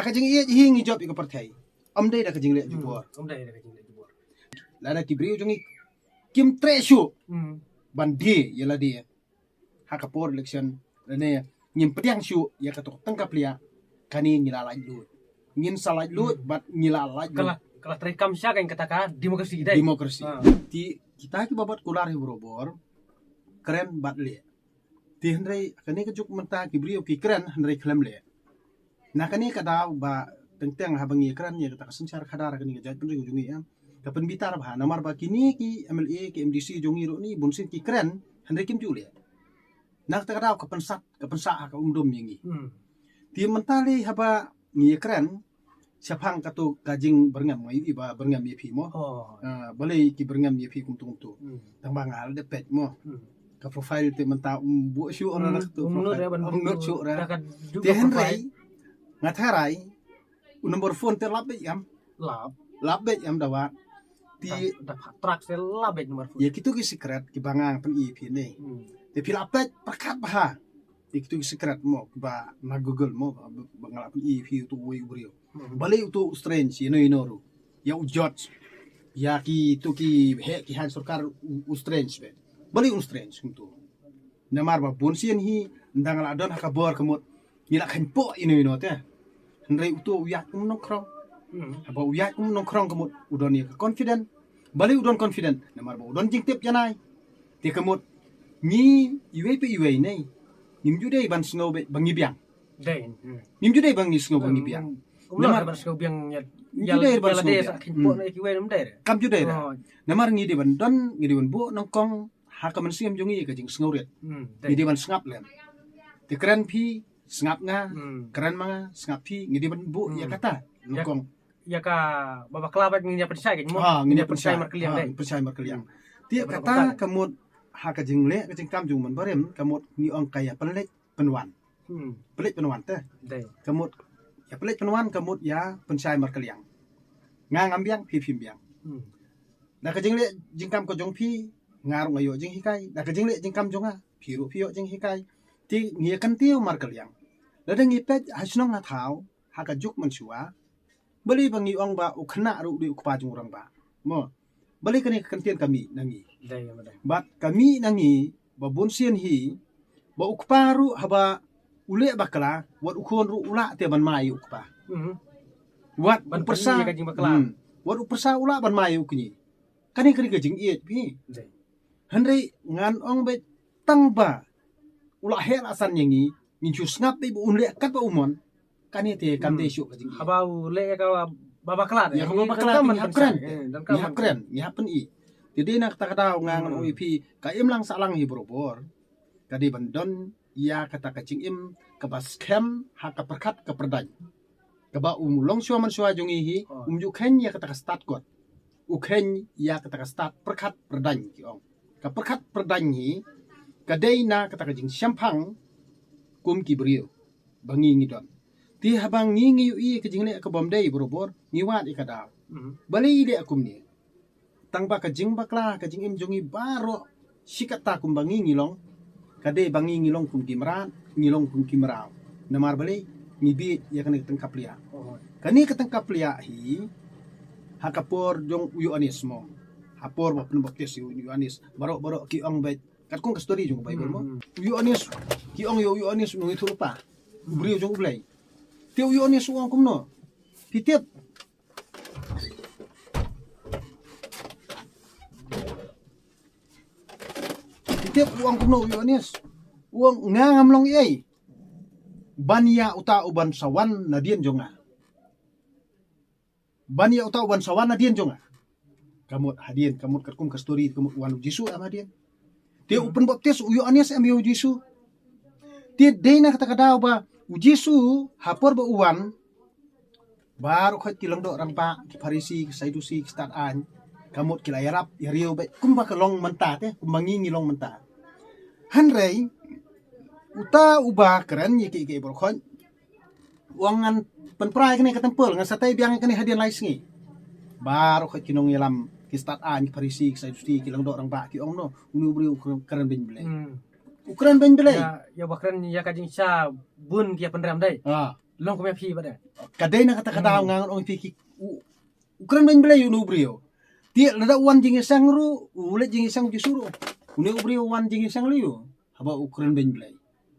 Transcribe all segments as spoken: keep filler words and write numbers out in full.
Ka jingïeit hi ngi jop ïa ka pyrthei. Ym dei da ka jingleh jubor. Ym dei da ka jingleh jubor. Lada ki briew jong ngi kim treh shuh ban die ïa lade ha ka por election, lane ngim pdiang shuh ïa kato ka tyngka pliah, kane ngi la laitluid. Ngin sa laitluid bad ngi la laitluid. Ka la, ka la treikam sha kane kata ka democracy dei. Democracy. Te kita kiba bat kular hi barabor kren bad leh. Te hynrei kane ka juk mynta ki briew ki kren hynrei khlem leh. Na kane ka daw ba teng teng haba ngi kren ïa kata ka synshar khadar kane ka jaitbynriew jong ngi, em, ka pynbitar bha namar ba kine ki M L A ki M D C jong ngi ruh ni bunsien ki kren hynrei kim ju leh. Na kata ka daw ka pynsat, ka pynsah ha ka umdum ïa ngi. Te mynta lei haba ngi kren shaphang kato ka jingbyrngem, nga ïohi ba byrngem ïa phi mo. Ah, balei ki byrngem ïa phi kumtu kumtu. Tang ba nga la dep peit mo. Ka profile te mynta um buh shuh ra, kato um nud profile ra ban um nud shuh ra. Te hynrei nga tharai u number phone te lap beit em. Lap. Lap beit em dawa. Te da track te lap beit number phone. Ïa kito ki secret kiba nga pyn-i phi ne. Te phi la peit pyrkhat bha. Ïa kito ki secret mo ba na Google mo ba, ba nga la pyn-i phi uto uwei u briew. Balei uto u strange ïa no ïa no ruh. Ïa u George. Ïa kito ki heh ki haiñ sorkar u, u strange beit. Balei u strange kumto. Namar ba bunsien hi ynda nga la don ha ka bor ka mut ngi la kheiñ poh ïa no ïa no te. Hynrei uto u ïaid kum nongkhrong. Haba u ïaid kum nongkhrong ka mut u don ïa ka confident. Balei u don confident? Namar ba u don jingtip janai. Te ka mut ngi iwei pa iwei ne ngim ju dei ban sngew ba ngi biang. Dei. Ngim ju dei ban ngi sngew ba ngi biang. Namar ban sngew biang ïa, ngim ju dei ban sngew biang. Kam ju dei da. Namar ngi dei ban don, ngi dei ban buh nyngkong ha ka mynsiem jong ngi ka jingsngewrit. Ngi dei ban sngap lem. Te kren phi sngap nga, kren ma nga sngap phi, ngi dei ban buh ïa kata nyngkong. Ïa ka ba bakla ba ngin ïa pynshai ka mo. Ha, ngin ïa pynshai markylliang dei. Pynshai markylliang. Te kata ka mut ha ka jingleh ka jingkam jong u mon barim ka mut ngi ong ka ïa pynleit pynwan. Pynleit pynwan te. Dei. Ka mut ïa pynleit pynwan ka mut ïa pynshai markylliang. Nga ngam biang, phi phim biang. Da ka jingleh jingkam ka jong phi nga ruh nga ïoh jinghikai. Da ka jingleh jingkam jong nga phi ruh phi ïoh jinghikai. Te ngi ïa kyntiew markylliang. Lada ngi peit ha shnong ha thaw ha ka juk mynshuwa. Balei ba ngi ong ba u khynnah ruh u dei u kpa jong u rangbah. Mo. Balei kane ka kyntien ka mih na ngi. Bad ka mih na ngi ba bunsien hi ba u kpa ruh haba u leh bakla wat u khun ruh u lah te ban mai u kpa. Wat u pyrsa. Wat u pyrsa u lah ban mai u kñi. Kane kane ka jingïeit phi. Hynrei ngan ong beit tang ba u la heh la san ïa ngi, ngin shu sngap beit ba un leh katba u mon. Kane te kam dei shuh ka jingïeit. Haba u leh ka ba bakla. Ïa ka ba bakla ngi hap kren. Ngi hap kren, ngi hap pyn-i. Te dei na kata ka daw nga ngan ong ïa phi ka imlang sahlang hi barabor. Ka dei ban don ïa kata ka jingim kaba skhem ha ka pyrkhat ka pyrdaiñ. Kaba u long shuwa man shuwa jong ngi hi, um ju kheiñ ïa kata ka stad kot. U kheiñ ïa kata ka stad pyrkhat pyrdaiñ ki ong. Ka pyrkhat pyrdaiñ hi ka dei na kata ka jingshemphang kum ki briew ba ngi ngi don. Te haba ngi ngi ïohi ka jingleh ka bym dei barabor ngi wad ïa ka daw. Balei i leh kumne. Tang ba ka jingbakla ka jingim jong ngi baroh shi katta kumba ngi ngi long. Ka dei ba ngi ngi long kum ki mrad, ngi long kum ki mraw. Namar balei ngi bieit ïa kane ka tyngka pliah. Kane ka tyngka pliah hi ha ka por jong u Ïoannis mo. Ha por ba pynbaptis ïa u Ïoannis. Baroh baroh ki ong beit katkum ka story jong ka Baibl mo. U Ïoannis ki ong ïa u Ïoannis u nongïathuhlypa. U briew jong U Blei. Te u Ïoannis u ong kumno. Phi tip. Phi tip u ong kumno u Ïoannis. U ong nga ngam long ei. Ban ïa uta uban sa wan nadien jong nga. Ban ïa uta uban sa wan nadien jong nga. Ka mut hadien, ka mut katkum ka story, ka mut u wan u Jisu em hadien. Te u pynbaptis u Ïoannis em ïa u Jisu. Te dei na kata ka daw ba u Jisu ha por ba u wan. Baroh khoit ki lyngdoh rangbah, ki Pharisi, ki Sadusi, ki stad aiñ. Ka mut ki la ïarap ïariew beit kumba ka long mynta te, kumba ngi ngi long mynta. Hynrei uta uba kren ïa kiei kiei baroh khoit. U ong ngan pynpra ïa kane ka templ, ngan sa tei biang ïa kane hadien lai sngi. Baroh khoit ki nongïalam, ki stad aiñ, ki Pharisi, ki Sadusi, ki lyngdoh rangbah ki ong no, une u briew u kren beiñ Blei. U kren beiñ Blei. Ïa, ïa ba kren ïa ka jingshisha bun ki ïa pynrem dei. Ha. Long kumne phi ba de. Ka dei na kata ka daw nga ong phi ki u, u kren beiñ Blei u no u briew. Te lada u wan jingïaseng ruh, u leit jingïaseng u Jisu ruh. U no u briew u wan jingïaseng lei u. Haba u kren beiñ Blei.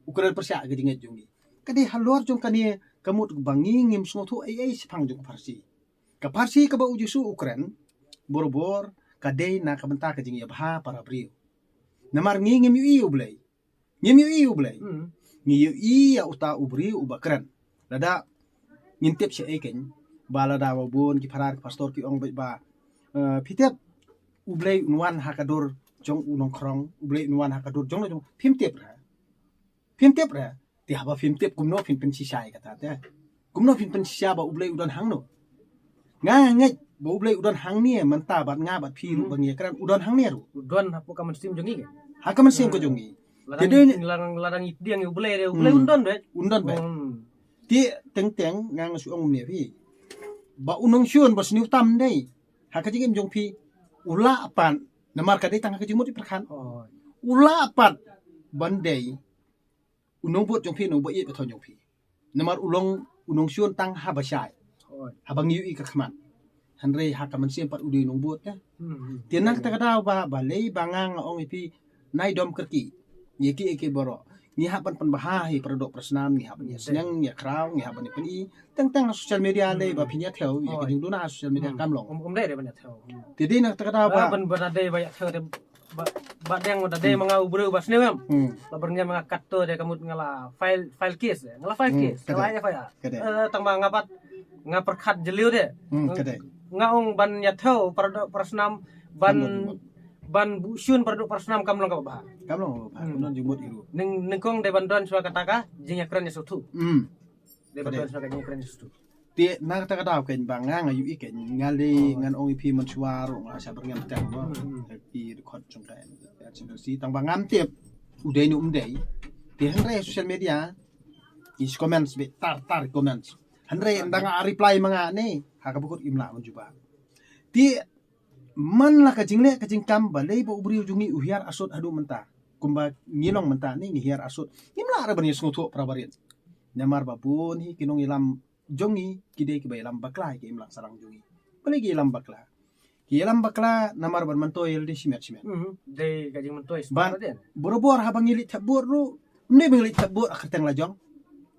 U kren pyrshah ka jingngeit jong ngi. Ka dei halor jong kane ka mut ba ngi ngim sngewthuh ei ei shaphang jong ka pharshi. Ka pharshi kaba u Jisu u kren, bor bor, ka dei na ka bynta ka jingïabha para briew. Namar ngi ngim ïohi u Blei. Ngim ïohi u Blei. Ngi ïohi ïa uta u briew uba kren. Lada ngin tip sha ei keiñ ba lada ba bun ki phara ki pastor ki ong beit ba, eh, phi tip u Blei un wan ha ka dur jong u nongkhrong, u Blei un wan ha ka dur jong u nongkhrong. Phim tip ra. Phim tip ra. Te haba phim tip kumno phin pynshisha ïa kata te. Kumno phin pynshisha ba u Blei u don hangno. Nga ngeit ba u Blei u don hangne mynta bad nga bad phi ruh ba ngi ïakren u don hangne ruh. U don hapoh ka mynsiem jong ngi. Ha ka mynsiem ka jong ngi. Te dei lada ngi pdiang ïa u Blei, u Blei un don beit. Un don beit. Te teng teng nga nga shu ong ne phi. Ba u nongshun ba sniew tam dei. Ha ka jingim jong phi u lah pat namar ka dei tang ha ka jingmut i pyrkhat. U lah pat ban dei u nongbud jong phi, nongba ïeit ba thon jong phi. Namar u long u nongshun tang haba shai. Haba ngi ïohi ka khmat. Hynrei ha ka mynsiem pat u dei u nongbud te. Te na kata ka daw ba balei ba nga nga ong ïa phi nai dom kyrkieh. Ïa ki ïa ki baroh. Ngi hap ban pynbha hi para doh para snam, ngi hap ban ïa sneng, ïa khraw, ngi hap ban ïa pyni. Teng teng ha social media lei ba phin ïa thew, ïa ki jingduna ha social media kam long. Um um dei dei ban ïa thew. Te dei na kata ka daw ba ban ban dei ba ïa thew te ba ba deng ba dei ma nga u briew ba sniew em. La ber ngem nga kat to de ka mut nga la file file case, nga la file case, nga la F I R. Tang ba nga pat nga pyrkhat jylliew de. Nga ong ban ïa thew para doh para snam ban ban buh shun para doh para snam kam long kaba bha. Kam long kaba bha. Ning ning kong de ban don shuwa kata ka jingïakren ïa suthu. Dei ba don shuwa ka jingkren shuh. Te na kata ka daw keiñ ba nga nga ïohi keiñ nga lei ngan ong ïa phi mynshuwa ruh nga sa byrngem tang ba ki dkhot jong ka N C C tang ba ngam tip u dei ne um dei. Te hynrei social media is comments be tar tar comments. Hynrei nda nga reply ma nga ne ha ka bukut im lah mynjubab. Te man la ka jingleh ka jingkam balei ba u briew jong ngi u hiar asut haduh mynta. Kumba ngi long mynta ne ngi hiar asut. Ngim lah re ban ïa sngewthuh para barit. Namar ba bun hi ki nongïalam jong ngi ki dei kiba ïalam bakla ïa ki imlang sarang jong ngi. Balei ki ïalam bakla? Ki ïalam bakla namar ban myntoi ïa lade shimet shimet. Dei ka jingmyntoi ban borabor haba ngi leit thep vote ruh. Ym dei ba ngi leit thep vote ha kyrteng la jong.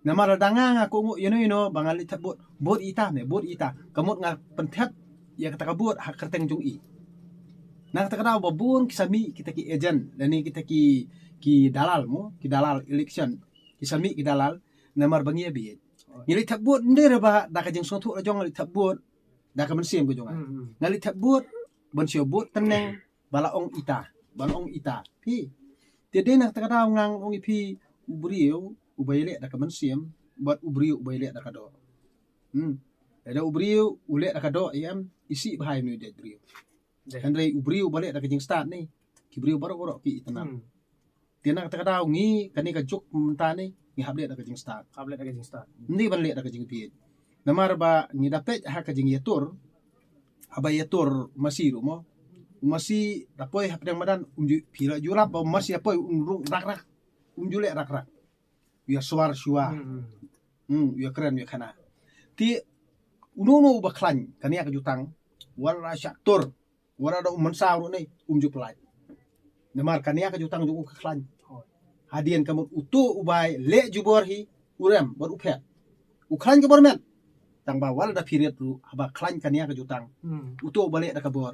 Namar lada nga nga kohnguh ïano ïano ba nga leit thep vote, vote ita ne, vote ita. Ka mut nga pynthep ïa kata ka vote ha kyrteng jong i. Na kata ka daw ba bun ki sa mih kita ki agent lane kita ki, ki dalal mo, ki dalal election. Ki sa mih ki dalal namar ba ngi ïa bieit. Ngi leit thep vote ym dei re ba da ka jingsngewthuh la jong nga leit thep vote. Da ka mynsiem ka jong nga. Nga leit thep vote ban shu vote tneng ba la ong ita, ba la ong ita. Phi. Te dei na kata ka daw nga ong ïa phi u briew uba ïaleh da ka mynsiem bad u briew uba ïaleh da ka doh. Hmm. Lada u briew u leh da ka doh em, isih bha ïa une u jait briew. Hynrei u briew uba leh da ka jingstad ne ki briew baroh baroh ki itynnad. Te na kata ka daw ngi kane ka juk mynta ne ngi hap leh da ka jingstad. Hap leh da ka jingstad. Ym dei ban leh da ka jingbieit. Namar ba ngi da peit ha ka jingïatur, haba ïatur masi ruh mo. U masi da poi hapdeng madan um ju phi la ju lap ba u masi da poi um rung rak rak. Um ju leh rak rak. U ïa swar shuwa. Hmm, u ïa kren u ïa khana. Te uno uno uba khlaiñ kane ka jutang. Wat la shah tur. Wat la da u mynsaw ruh ne um ju pynlait. Namar kane ka jutang jong u ka khlaiñ. Hadien ka mut uto u bai leh jubor hi u rem bad u phet. U khlaiñ ka bor met. Tang ba wat la da period ruh haba khlaiñ kane ka jutang. Uto u ba leh da ka bor.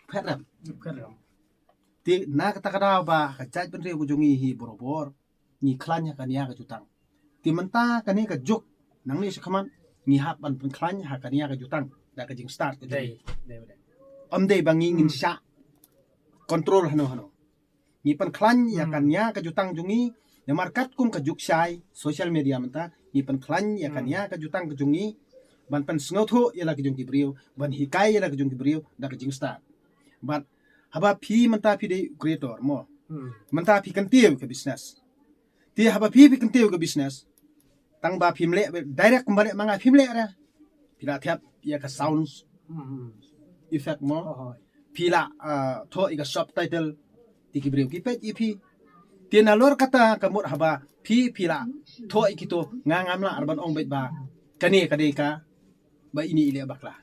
Phet rem. Phet rem. Te na kata ka daw ba ka jaitbynriew ka jong ngi hi borabor. Ngi khlaiñ ha kane ka jutang. Te mynta kane ka juk nangne shakhmat ngi hap ban pynkhlaiñ ha kane ka jutang da ka jingstad ka jong ngi. Ym dei ba ngi ngin shah control hano hano. Ngi pynkhlaiñ ïa kane ka jutang jong ngi namar katkum ka juk shai social media mynta ngi pynkhlaiñ ïa kane ka jutang ka jong ngi ban pynsngewthuh ïa la ka jong ki briew ban hikai ïa la ka jong ki briew da ka jingstad. Bad haba phi mynta phi dei creator mo. Mynta phi kyntiew ka business. Te haba phi phi kyntiew ka business. Tang ba phim leh direct kumba leh ma nga phim leh re. Phi la thiap ïa ka sounds effect mo. Phi la thoh ïa ka subtitle. Te ki briew ki peit ïa phi. Te nalor kata ka mut haba phi phi la thoh ïa kito, nga ngam lah ban ong beit ba kane ka dei kaba ine i leh bakla.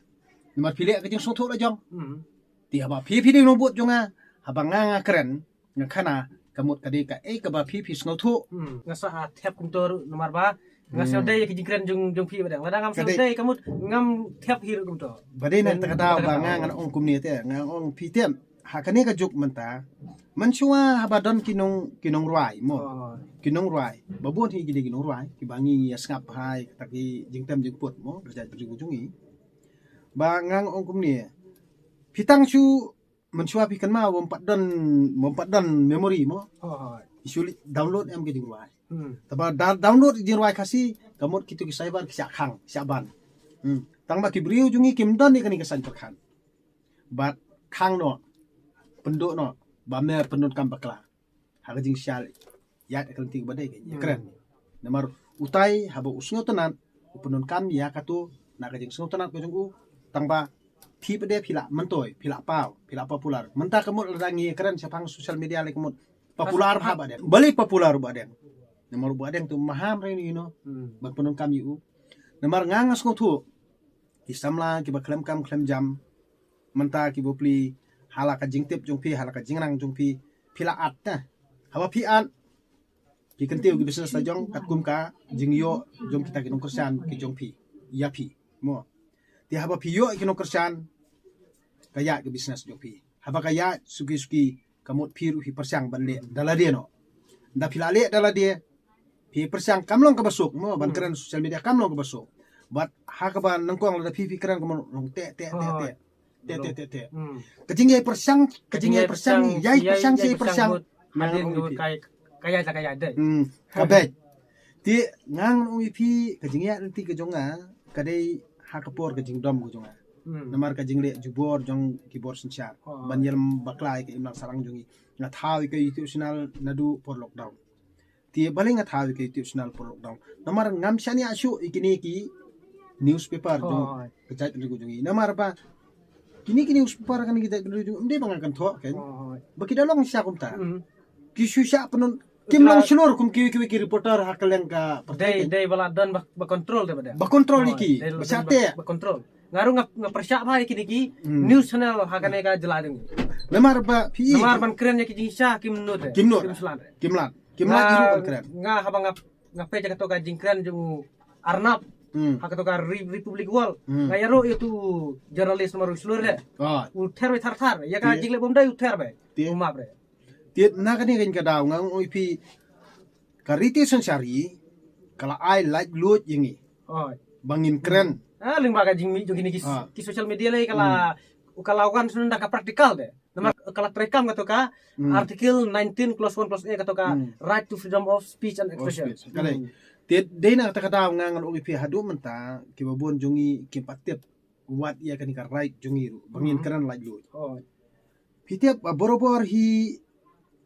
Namar phi leh ka jingsngewthuh la jong. Hmm. Te haba phi phi dei u nongbud jong nga, haba nga nga kren, nga khana ka mut ka dei kaei kaba phi phi sngewthuh. Hmm. Nga sa, ah, thep kumto ruh namar ba nga sa dei ïa ki jingkren jong jong phi ba dang. Lada ngam sa dei ka mut ngam thep hi ruh kumto. Ba dei na kata ka daw ba nga ngan ong kumne te, nga ong phi te. Ha kane ka juk mynta, mynshuwa haba don ki nong, ki nongrwai mo. Oh. Ki nongrwai. Ba bun hi ki dei ki nongrwai kiba ngi ïa sngap ha kata ki jingtem jingput mo, ka jaitbynriew jong ngi. Ba nga ong kumne. Phi tang shu, mynshuwa phi kynmaw bym pat don, bym pat don memory mo. Oh. Shu leit download em ki jingrwai. Hmm. Te ba da-, download jingrwai Khasi, ka mut kito ki cyber ki shah khang, shah ban. Hmm. Tang ba ki briew jong ngi kim don ïa kane ka saiñ pyrkhat. Bad khang noh, pynduh noh, ba me pyndonkam bakla ha ka jingshisha, ïa ka lynti kaba dei ka ïa kren. Namar utai haba u sngewtynnat u pyndonkam ïa kato na ka jingsngewtynnat ka jong u, tang ba phi pat de phi la myntoi, phi la paw, phi la popular. Mynta ka mut lada ngi kren shaphang social media lei ka mut popular bha Bah Deng. Balei popular Bah Deng? Namar Bah Deng tu maham re ni, you know. Hmm. Ban pyndonkam ïa u. Namar nga nga sngewthuh ki samla kiba khlem kam khlem jam, mynta kiba plie ha la ka jingtip jong phi, ha la ka jingrang jong phi, phi la at na. Haba phi at, phi kyntiew ki business la jong katkum ka jingïoh jong kita ki nongkyrshan ki jong phi ïa phi mo. Te haba phi ïoh ki nongkyrshan, ka ïaid ki business jong phi. Haba ka ïaid suki suki, ka mut phi ruh phi pyrshang ban leh da lade noh. Da phi la leh da lade, phi pyrshang, kam long kaba suk mo, ban kren social media kam long kaba suk. Bad ha kaba nyngkong lada phi phi kren ka mut long teh teh teh teh. Teh teh teh teh. Hmm. Ka jingïai pyrshang, ka jingïai pyrshang, ïai pyrshang, ïai pyrshang. Hadien ka ïai, ka ïai dei. Hmm. Ka beit. Te nga ngan ong ïa phi, ka jingïaid lynti ka jong nga ka dei ha ka por ka jingdom ka jong nga. Hmm. Namar ka jingleh jubor jong ki bor synshar ban ïalam bakla ïa ka imlang sahlang jong ngi. Nga thaw ïa ka YouTube channel naduh por lockdown. Te balei nga thaw ïa ka YouTube channel por lockdown? Namar ngam shaniah shuh ïa kine ki newspaper jong ka jaitbynriew jong ngi. Namar ba kine ki newspaper kane ka jaitbynriew jong ngi, ym dei ba nga kynthoh kein. Ba ki da long shisha kumta. Hmm. Ki shu shah pyndonkam, kim long shlur kum kiwei kiwei ki reporter ha kylleng ka pyrthei. Dei, dei ba la don ba, ba control te ba dei. Ba control ïa ki. Ba shah teh. Ba control. Nga ruh nga, nga pyrshah bha ïa kine ki news channel ha kane ka jylla jong ngi. Namar ba phi, namar ban kren ïa ki jingshisha kim nud. Kim nud. Kim shlur. Kim lad. Kim lad ïa ruh ban kren. Nga haba nga, nga peit ïa kato ka jingkren jong u Arnab. Hmm. Ha kato ka Re-, Republic World. Hmm. Nga ïaroh ïa uto u journalist namar u shlur de. U ther beit thar thar. Ïa ka jingleh bym dei u ther beit. U map re. Te na kane ka daw nga ong ïa phi, ka riti synshar ka la ai laitluid ïa ngi. Ba ngin kren. Ah, lyngba ka jingmih jong kine ki, ki social media lei ka la, ka la wan shuh da ka practical de. Namar ka la treikam kato ka Article nineteen clause one clause A kato ka right to freedom of speech and expression. Ka dei. Te dei na kata ka daw nga ngan ong ïa phi haduh mynta kiba bun jong ngi kim pat tip wat ïa kane ka right jong ngi ruh ba ngin kren laitluid. Phi tip ba borabor hi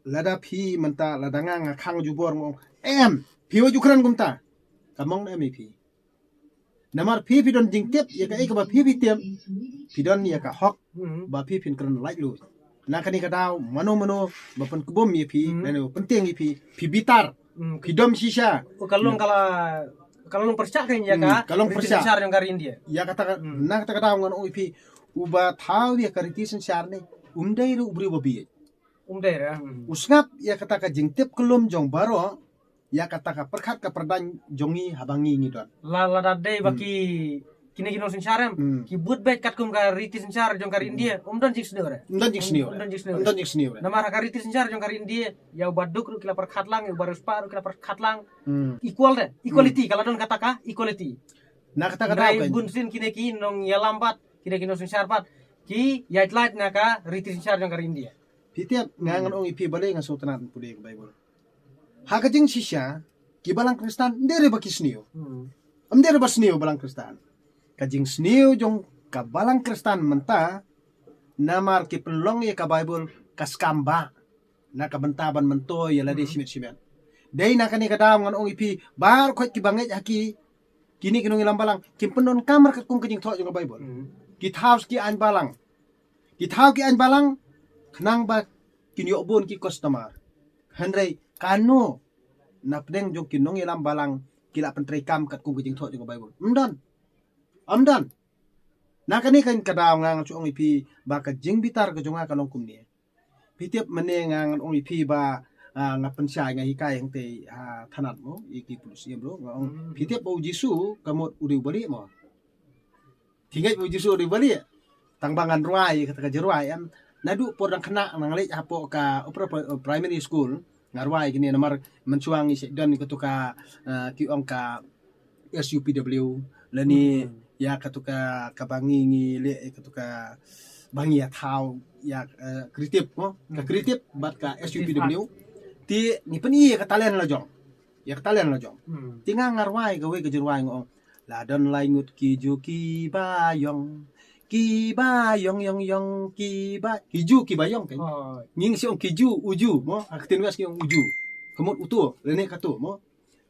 lada phi mynta lada nga nga khang jubor nga ong em, phi wat ju kren kumta. Kam ong em ïa phi. Namar phi phi don jingtip ïa kaei kaba phi phi tip. Phi don ïa ka hok ba phi phin kren laitluid. Na kane ka daw mano mano ba pynkbum ïa phi, mano pyntieng ïa phi, phi bitar. Phi dom shisha. Ka long ka la, ka long pyrshah ka ïa ka, ka long pyrshah. Riti synshar jong ka ri India. Ïa kata ka, na kata ka daw ngan ong ïa phi, uba thaw ïa ka riti synshar ne um dei ruh u briew ba bieit. Um dei ruh. U sngap ïa kata ka jingtip kyllum jong baroh, ïa kata ka pyrkhat ka pyrdaiñ jong ngi haba ngi ngi don. La, lada dei ba ki, kine ki nongsynshar em, ki bud beit katkum ka riti synshar jong ka ri India, um don jingsniew re. Um don jingsniew re. Um don jingsniew re. Um don jingsniew re. Namar ha ka riti synshar jong ka ri India, ïa uba duk ruh ki la pyrkhat lang, ïa uba riewspah ruh ki la pyrkhat lang. Equal de, equality, ka la don kata ka equality. Na kata ka daw, bunsien kine ki nongïalam bad kine ki nongsynshar bad ki ïaid lait na ka riti synshar jong ka ri India. Phi tip, nga ngan ong ïa phi balei nga sngewtynnat pule ka Baibl. Ha ka jingshisha, ki balang Khristan, ym dei re ba ki sniew. Ym dei re ba sniew balang Khristan. Ka jingsniew jong ka balang Khristan mynta, namar ki pynlong ïa ka Baibl ka skam ba na ka bynta ban myntoi ïa lade shimet shimet. Dei na kane ka daw ngan ong ïa phi, baroh khoit kiba ngeit ha ki, kine ki nongïalam balang, kim pyndonkam re katkum ka jingthoh jong ka Baibl. Ki thaw ki aiñ balang. Ki thaw ki aiñ balang khnang ba kin ïoh bun ki customer. Hynrei Kano na pdeng jong ki nongïalam balang ki la pyntreikam katkum ka jingthoh jong ka Baibl? Ym don. Ym don. Na kane ka daw nga nga shu ong ïa phi ba ka jingbitar ka jong nga ka long kumne. Phi tip mynne nga ngan ong ïa phi ba, ah, nga pynshai, nga hikai hangtei, ah, thanat mo, ïa ki pulit siem ruh, nga ong, hmm, phi tip ba u Jisu ka mut u dei u balieh mo? Phi ngeit ba u Jisu u dei u balieh? Tang ba ngan rwai kata ka jingrwai, em. Naduh por dang khynnah nga leit hapoh ka upper pri-, primary school, nga rwai kine namar mynshuwa ngi shu don katu ka, ah, ki ong ka S U P W, lane, hmm, ïa katu ka, kaba ngi, ngi leh, katu ka, ba ngi ïa thaw, ïa, eh, creative mo, ka, hmm, creative bad ka S U P W. Creative art. Te ngi pyni ïa ka talent la jong. Ïa ka talent la jong. Hmm. Te nga nga rwai kawei ka jingrwai nga ong, la don lai ngut ki ju ki ba ïong. Ki ba ïong ïong ïong ki ba. Ki ju ki ba ïong kan. Oh. Ngi ngi shu ong ki ju, u ju mo. Ha ka ktien West ngi ong u ju. Ka mut uto, lane kato mo.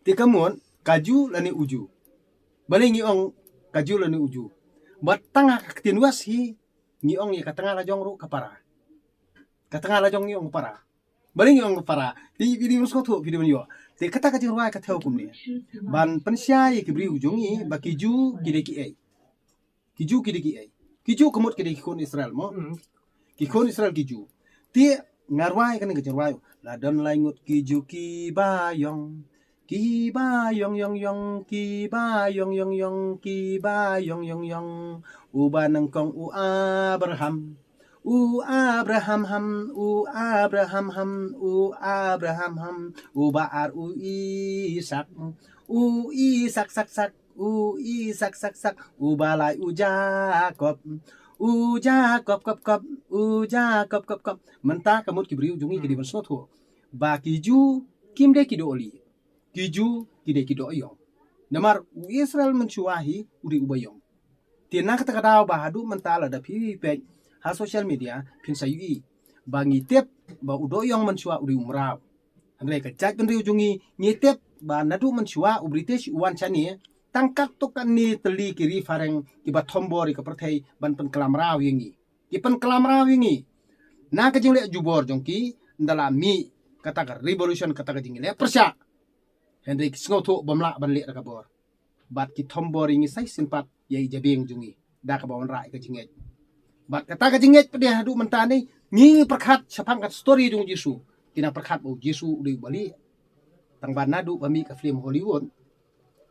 Te ka mut ka ju lane u ju. Balei ngi ong ka ju lane u ju? Bad tang ha ka ktien West hi ngi ong ïa ka tnga la jong ruh ka para. Ka tnga la jong ngi ong para. Balei ngi ong para? Te phi dei ban sngewthuh, phi dei ban ïoh. Te kata ka jingrwai ka thew kumne. Ban pynshai ïa ki briew jong ngi ba ki ju ki dei kiei. Ki ju ki dei kiei? Ki ju ka mut ki dei ki khun Israel mo. Hmm. Ki khun Israel ki ju. Te nga rwai kane ka jingrwai. La don lai ngut ki ju ki ba ïong. Ki ba ïong ïong ïong, ki ba ïong ïong ïong, ki ba ïong ïong ïong. U ba nyngkong u Abraham. U Abraham ham, u Abraham ham, u Abraham ham. U ba ar u Isak. U Isak sak sak. U Isak sak sak, u ba lai u Jakob. U Jakob kop kop, u Jakob kop kop. Mynta ka mut ki briew jong ngi ki dei ban sngewthuh ba ki ju kim dei ki dohlieh. Ki ju ki dei ki dohïong. Namar u Israel mynshuwa hi u dei u ba ïong. Te na kata ka daw ba haduh mynta lada phi peit ha social media phin sa ïohi ba ngi tip ba u dohïong mynshuwa u dei u mraw. Hynrei ka jaitbynriew jong ngi, ngi tip ba naduh mynshuwa u British u wan shane, tang katto katne tylli ki ri phareng kiba thombor ïa ka pyrthei ban pynkylla mraw ïa ngi. Ki pynkylla mraw ïa ngi. Na ka jingleh jubor jong ki, ynda la mih kata ka revolution, kata ka jingleh pyrshah. Hynrei ki sngewthuh bym lah ban leh da ka bor. Bad ki thombor ïa ngi sa shisien pat ïa i jabieng jong ngi da kaba wanrah ïa ka jingngeit. Bad kata ka jingngeit pat de haduh mynta ne ngi pyrkhat shaphang ka story jong u Jisu. Ki nang pyrkhat ba u Jisu u dei u balieh. Tang ba naduh ba mih ka film Hollywood,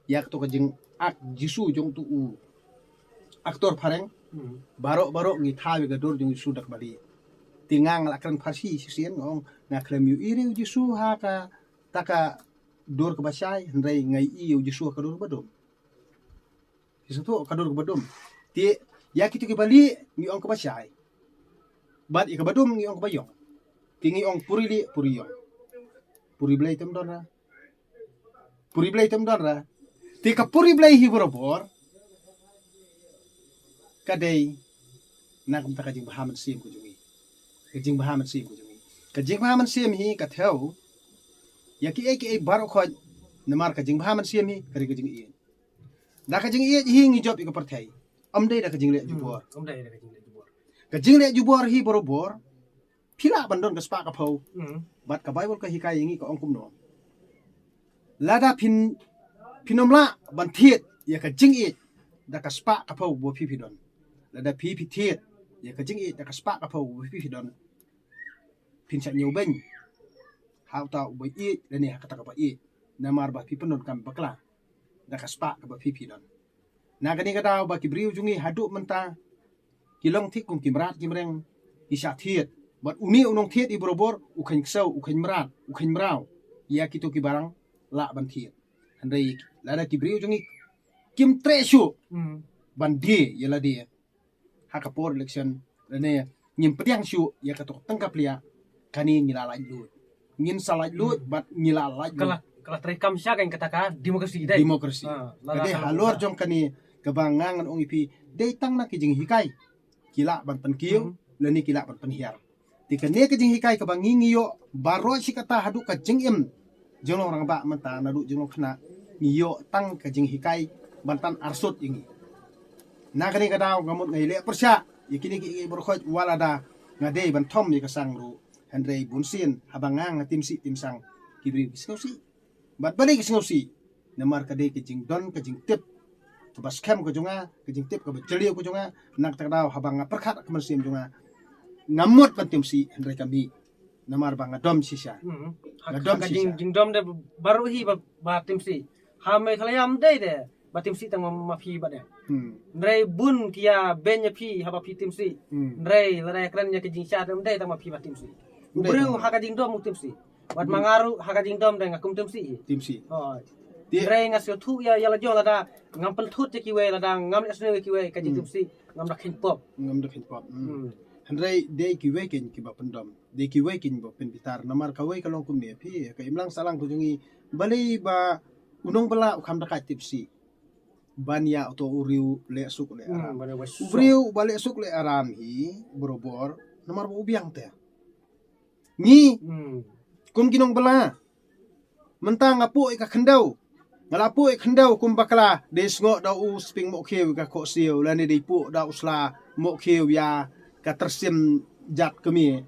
ïa kato ka jingak Jisu jong uto u actor phareng. Hmm. Baroh baroh ngi thaw ïa ka dur jong u Jisu da kaba lieh. Te nga nga la kren pharshi shisien, nga ong nga khlem ïohi re u Jisu ha kata ka dur kaba shai, hynrei nga ïohi ïa u Jisu ha ka dur kaba dum. Phi sngewthuh, ka dur kaba dum. Te ïa kito kiba lieh ngi ong kaba shai. Bad ïa kaba dum ngi ong kaba ïong. Te ngi ong puri lieh puri ïong. Puri Blei te ym don ra. Puri Blei te ym don ra. Te ka puri Blei hi barabor ka dei na ka bynta ka jingbha mynsiem ka jong ngi. Ka jingbha mynsiem ka jong ngi. Ka jingbha mynsiem hi ka thew ïa kiei kiei baroh khoit. Namar ka jingbha mynsiem hi ka dei ka jingïeit. Da ka jingïeit hi ngi jop ïa ka pyrthei. Ym dei da ka jingleh jubor. Hmm, ym dei da ka jingleh jubor. Ka jingleh jubor hi barabor phi lah ban don ka spah ka phew. Hmm. Bad ka Baibl ka hikai ïa ngi ka ong kumno. Lada phin, phin ym lah ban thied ïa ka jingïeit da ka spah ka phew ba phi phi don. Lada phi phi thied ïa ka jingïeit da ka spah ka phew ba phi phi don, phin sa ñiewbeiñ ha uta uba ïeit lane ha kata kaba ïeit. Namar ba phi pyndonkam bakla da ka spah kaba phi phi don. Na kane ka daw ba ki briew jong ngi haduh mynta ki long thik kum ki mrad ki mreng, ki shah thied. Bad une u nongthied hi barabor u kheiñ ksew, u kheiñ mrad, u kheiñ mraw ïa kito kiba dang lah ban thied. Hynrei lada ki briew jong ngi kim treh shuh, hmm, ban die ïa lade ha ka por election, lane ngim pdiang shuh ïa kato ka tyngka pliah, kane ngi la laitluid. Ngin sa laitluid, hmm, bad ngi la laitluid. Ka la, ka la treikam sha kane kata ka democracy dei. Democracy. Ha, la, ka la, dei ka la halor jong kane kaba nga ngan ong ïa phi, dei tang na ki jinghikai ki lah ban pynkiew, hmm, lane ki lah ban pynhiar. Te kane ka jinghikai kaba ngi ngi ïoh baroh shi katta haduh ka jingim jinglong rangbah mynta naduh jinglong khynnah, ngi ïoh tang ka jinghikai ban tan arsut ïa ngi. Na kane ka daw nga mut nga ïaleh pyrshah ïa kine kiei kiei baroh khoit wat lada nga dei ban thom ïa ka sang ruh. Hynrei bunsien haba nga nga tim sih tim sang, ki briew ki sngewsih. Bad balei ki sngewsih? Namar ka dei ka jingdon ka jingtip kaba skhem ka jong nga, ka jingtip kaba jylliew ka jong nga. Na kata ka daw haba nga pyrkhat ka mynsiem jong nga, nga mut ban tim sih, hynrei kam mih. Namar ba nga dom shisha. Hmm. Nga dom shisha. Jingdom de baroh hi ba, ba tim sih. Ha Meghalaya ym dei de ba tim sih tang ma phi ba de. Hmm. Hynrei bun ki ïa beiñ ïa phi haba phi tim sih. Hmm. Hynrei lada kren ïa ka jingshisha de ym dei tang ma phi ba tim sih. U briew ha ka jingdom u tim sih. Wat ma nga ruh ha ka jingdom de nga kum tim sih. Tim sih. Hooid. Hynrei nga sngewthuh ïa, ïa la jong lada ngam pynthut ïa kiwei, lada ngam leh sniew ïa kiwei, ka jingtim sih ngam da kheiñ pop. Ngam da kheiñ pop. Hmm. Hynrei dei kiwei keiñ kiba pyndom. Dei kiwei keiñ ba pynbitar. Namar kawei ka long kumne, phi, ka imlang sahlang ka jong ngi, balei ba u nongbylla u kham da ka tim sih ban ïa uto u briew leh suk leh aram. Hmm, ban ïa u briew ba leh suk leh aram hi barabor, namar ba u biang te. Ngi kum ki nongbylla, mynta nga pok ïa ka khyndew. Nga la pok ïa ka khyndew kum bakla, dei sngoh da u sping mohkhiew ïa ka khohsiew, lane dei pok da u sla mohkhiew ïa ka tyrsim jat kmie.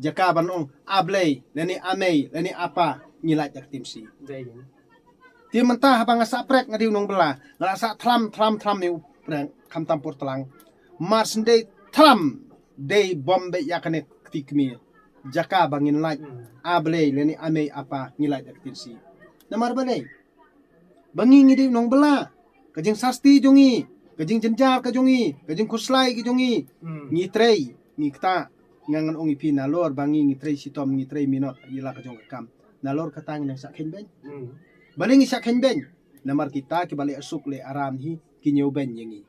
Jaka ban ong A Blei, lane A Mei, lane A Pa, ngi lait da ka tim sih. Te mynta haba nga sah prek nga dei u nongbylla, nga la sah thlam, thlam, thlam ïa u prek, khamtam por tlang. Mar shen dei thlam, dei bom beit ïa kane ka kti kmie. Jaka ba ngin lait, A Blei, lane A Mei, A Pa, ngi lait da ka tim sih. Namar balei? Ba ngi ngi dei u nongbylla. Ka jingsasti jong ngi, ka jingjynjar ka jong ngi, ka jingkhuslai ka jong ngi. Hmm. Ngi trei, ngi kta, nga ngan ong ïa phi nalor ba ngi ngi trei shitom, ngi trei minot ïa la ka jong ka kam. Nalor kata ngi nang shah kheiñ beiñ. Hmm. Balei ngi shah kheiñ beiñ? Namar kita kiba leh suk leh aram hi ki ñiew beiñ ïa ngi.